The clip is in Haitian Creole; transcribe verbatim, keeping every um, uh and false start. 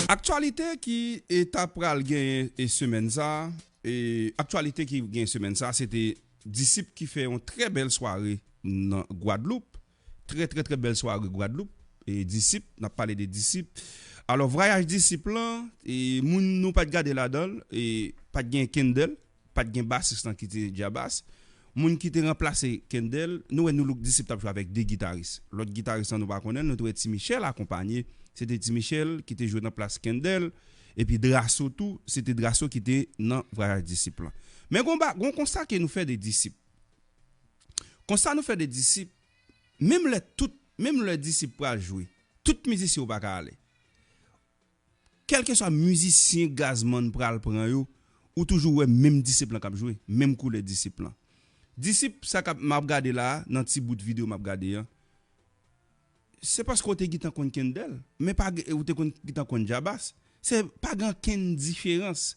Aktyalite ki e ta pral genyen e semèn sa, e aktyalite ki genyen semèn sa, se te Disip ki fè yon trè bèl sware nan Gwadloup. Trè, trè, trè bèl sware Gwadloup. E Disip, n ap pale de Disip. Alò, vwayaj Disip lan, e moun nou pa t gade ladan l, e pa t gen Kendel, pa t gen basis lan ki te Djabas. Moun ki te ranplase Kendel, nou wè Nou Look Disip t ap jwe avèk de gitaris. Lòt gitaris lan nou pa konnen l, nou te wè Ti Michel akonpanye. Se te Ti Michel ki te jwe nan plas Kendel. Epi Drasso tou, se te Drasso ki te nan vwayaj Disip lan. Men gon ba, gon konsta ke nou fè de Disip. Konsta nou fè de Disip, menm lè tout, menm lè Disip pral jwe, tout mizisyen yo pa ka ale. Kèlkeswa mizisyen Gazman pral pran yo, ou toujou wè menm Disip lan k ap jwe, menm koulè Disip lan. Disip, sa k ap, m ap gade la, nan ti bout videyo m ap gade an, se paske w te gentan konn Kendel, men pa gen, ou te konn, gentan konn Djabas. Se pa gen okenn diferans.